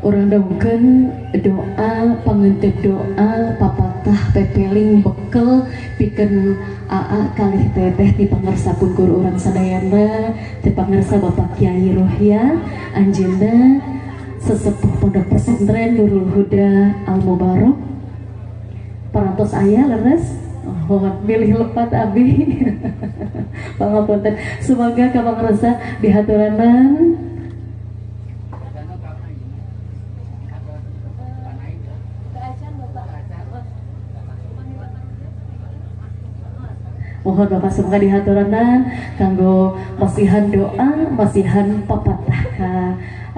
Urang dongkeun doa pangentep doa papatah pepeling bekel pikeun aa kalih teteh ti pangersa pungkur urang sadayana ti pangersa Bapak Kiai Rohya anjeunna sesepuh Pondok Pesantren Nurul Huda Al Mubarok. Parantos aya leres? Oh, milih lepat abi. Pangapunten. Semoga kapangersa dihaturanan. Mohon Bapak semoga dihaturanan kanggo masihan doa, masihan papatah ka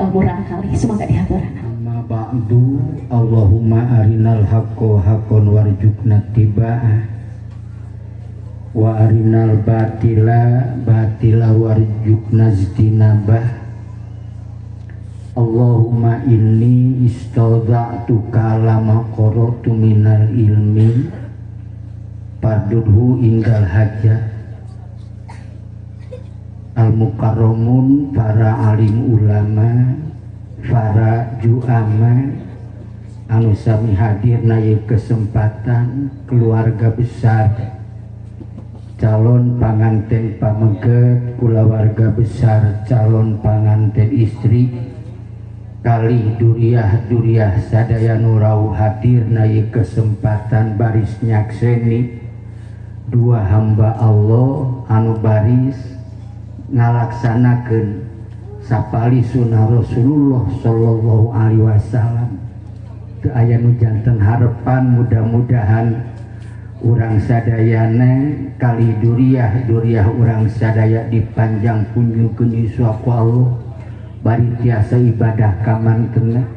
murang kali. Semoga dihaturanan. Amma ba'du, Allahumma arinal haqqo haqqan warzuqna ittiba'ah wa arinal batila batila warzuqna ijtinabah. Allahumma inni istauda'tuka lama qara'tu minal ilmi pardudhu inggal hajat. Al-mukarramun, para alim ulama, para juama anu sami hadir na ieu kesempatan, keluarga besar calon panganten pameget, kulawarga besar calon panganten istri, kali duriah-duriah sadaya nu rauh hadir na ieu kesempatan baris nyakseni dua hamba Allah anu baris ngalaksanakeun sapali sunah Rasulullah sallallahu alaihi wasallam. Teu aya nu janten harepan, mudah-mudahan urang sadayana kali duriah-duriah urang sadaya dipanjang punjungkeun yuswa ku Allah, bari tiasa ibadah ka mantena,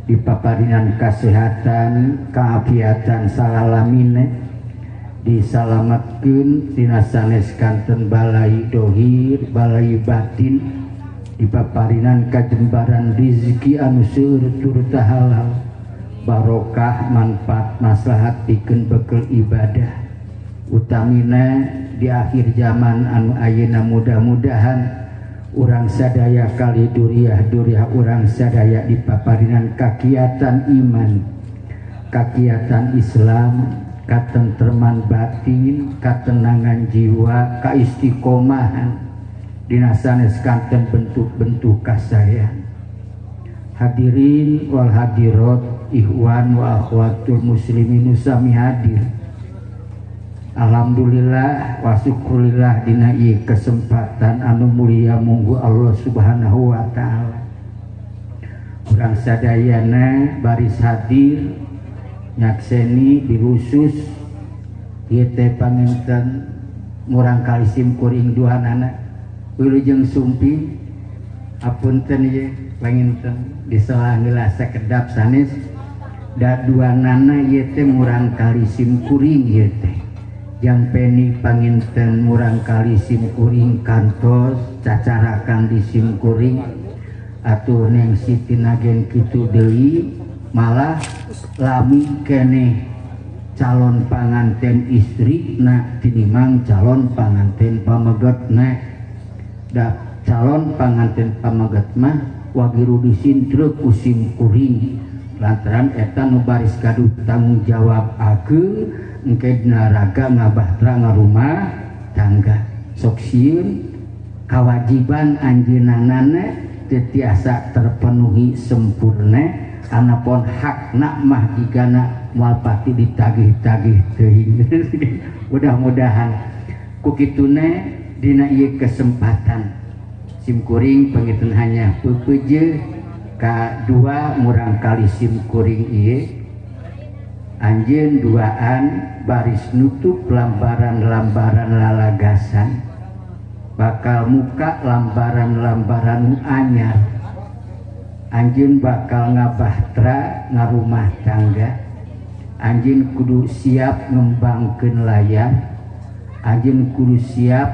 dipaparinan kasehatan, kaafiatan salalamina, disalamatkeun tina sanes kanten balai dohir, balai batin, dipaparinan kajembaran rizki anu seueur turta halal, barokah, manfaat, maslahat pikeun bekel ibadah. Utamina di akhir zaman anu ayeuna mudah-mudahan urang sadaya kali duriah-duriah urang sadaya dipaparinan kakiatan iman, kakiatan Islam, katentreman batin, katenangan jiwa, kaistiqomahan dina sanes kanten bentuk-bentuk kasayan. Hadirin wal hadirat, ikhwan wa akhwatul muslimin sami hadir. Alhamdulillah wa syukurillah dina ieu kesempatan anu mulia munggu Allah Subhanahu wa taala. Urang sadayana baris hadir nyakseni dihusus ieu teh panginten murang kali simkuring duanana wilujeng sumping. Apunten ieu panginten diselah heula sakedap sanes da duanana ieu teh murang kali simkuring ieu teh. Jang peni panginten murang kali simkuring kantos cacarakan di simkuring atuh neng Siti Nagen kitu deui malah lami keneh calon panganten istri na tinimang calon panganten pameget na. Da calon panganten pameget mah wagiru disintruk ku simkuring lantaran eta nu baris gaduh tanggung jawab ageng engke dina raga ngabahtra ngarumah tangga. Sok sieun kawajiban anjeunana teu tiasa terpenuhi sempurna, anapun hakna mah jigana moal pati ditagih-tagih teuing. Mudah-mudahan ku kituna dina ieu kesempatan simkuring panginten hanya pepeje ka dua murang kali simkuring ieu anjeun duaan baris nutup lambaran-lambaran lalagasan bakal muka lambaran-lambaran nu anyar. Anjeun bakal ngabahtra ngarumah tangga, anjeun kudu siap ngembangkeun layar, anjeun kudu siap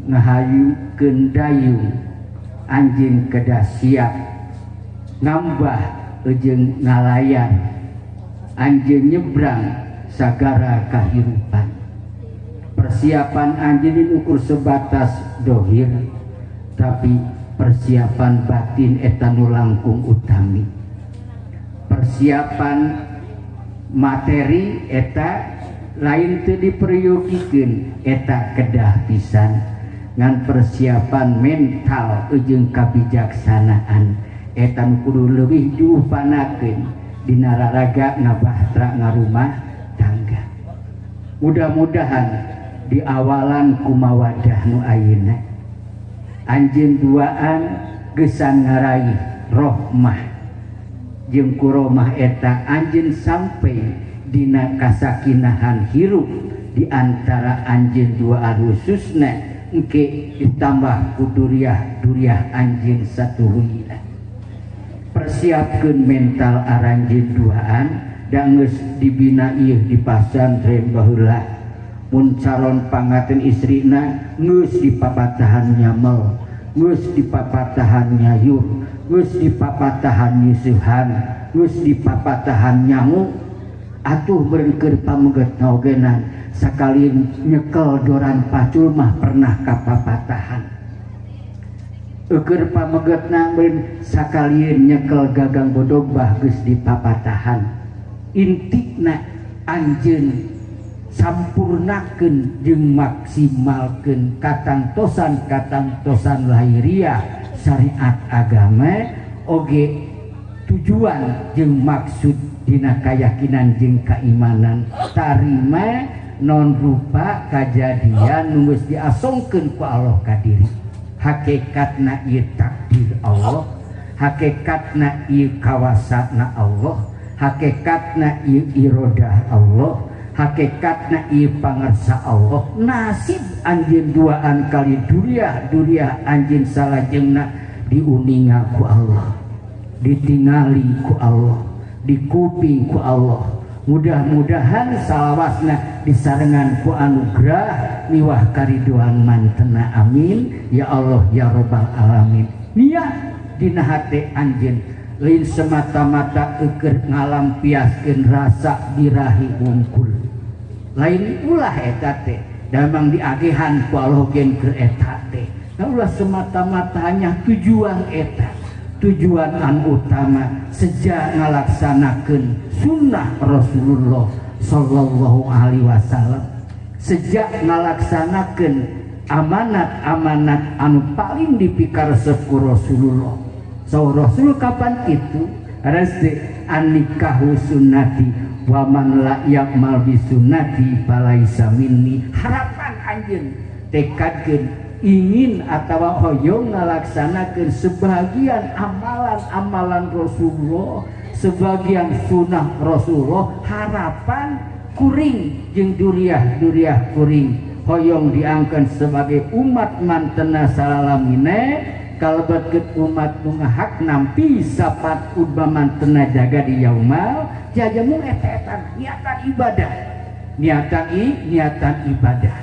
ngahayukeun dayung, anjeun kedah siap ngambah jeung ngalayar, anjeun nyebrang sagara kahirupan. Persiapan anjeun ukur sebatas dohir, tapi persiapan batin eta nu langkung utami. Persiapan materi eta lain teu diperyogikeun, eta kedah pisan ngan persiapan mental jeung kabijaksanaan eta nu kudu leuwih diupanakeun dina raraga ngabahtra ngarumah tangga. Mudah-mudahan di awalan ku mawadah nu ayeuna anjeun duaan gesan ngaraih rohmah jeung kuromah eta anjeun sampai dina kasakinahan hirup di antara anjeun duaan, khususna engke ditambah ku duriah duriah anjeun satuhuyna. Persiapkeun mental aranjeun duaan da geus dibina ieu di pasantren baheula. Mun calon panganten istrina geus dipapatahan nyamel, geus dipapatahan nyayur, geus dipapatahan nyusuhan, geus dipapatahan nyangu, atuh meureun keur pameget ogenan sakali nyekel doran pacul mah pernah kapapatahan. Eukeun pamegetna meureun sakalieun nyekel gagang bodog bah geus dipapatahan. Intina anjeun sampurnakeun jeung maksimalkeun katangtosan-katangtosan lahiriah syariat agama oge tujuan jeung maksud dina kayakinan jeung keimanan, tarima non rupa kajadian nu geus diasongkeun ku Allah ka diri. Hakikatna ieu takdir Allah, hakikatna ieu kawasana Allah, hakikatna ieu irodah Allah, hakikatna ieu pangersa Allah. Nasib anjeun duaan kali duriah duriah anjeun salajengna diuninga ku Allah, ditingali ku Allah, dikuping ku Allah. Mudah-mudahan salawasna disarengan ku anugerah miwah kariduan mantena, amin ya Allah ya robbal alamin. Niat dina hate anjeun lain semata-mata eukeun ngalampiaskeun rasa birahi wungkul, lain ulah eta teh damang diagehan ku Allah gen keur eta teh. Nah, ulah semata-mata hanya tujuan eta. Tujuan anu utama sejak ngalaksanakeun sunnah Rasulullah sallallahu alaihi wasallam, sejak ngalaksanakeun amanat-amanat anu paling dipikaresep ku Rasulullah. So Rasul kapan itu resti an-nikahu sunnati wa man la ya'mal bi sunnati falaisa minni. Harapan anjeun tekadkeun ingin atau hoyong ngalaksanakeun sebagian amalan-amalan Rasulullah, sebagian sunnah Rasulullah, harapan kuring jeung duriah-duriah kuring hoyong diangkat sebagai umat mantena salalamine kalebetkeun umat nu ngahak nampi sapat udma mantena jaga di yaumal jajamu eta-eta niatan ibadah, niatan ibadah.